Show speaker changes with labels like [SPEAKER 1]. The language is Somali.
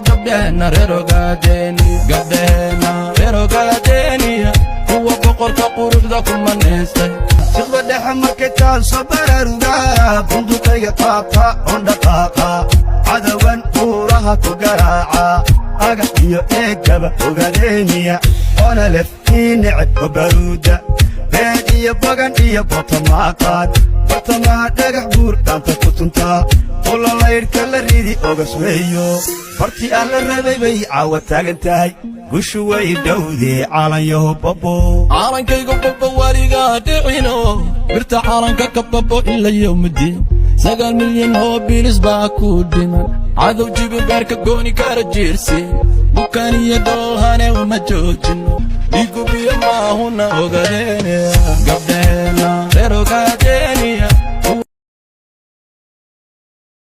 [SPEAKER 1] Gabdheheenna reer Ogaadeeniya, gabdheheenna reer Ogaadeeniya, kuwa boqorka quruxda ku manaystay.
[SPEAKER 2] Siqda dhexe markay taan soo baraaruga, bunduqayga qaata oon dhaqaaqa, cadawan buuraha ku garaaca, agax iyo eegaba Ogadeeniya, ONLF ii neceb oo baruuda, beed iyo bagan iyo bootamaaqaad, bartamaha Dhagax Buur dhaanta ku tuntaa, ulalaydhka la ridi ogas weeyo. Bartii aan la rabay bay caawa taagan tahay, gushu way dhowdee, caalanyaho babo.
[SPEAKER 1] Caalankayga baba, weligaa dhicino, birta caalanka ka babo ila yowmidiin. 9 milyan oo bilis baa ku dhiman, cadow jibi beerka gooni kara jiirsi, bukaan iyo dhoohane uma joojino, dhiigubiyo maahuna Ogadeene. Gabdhaheenna.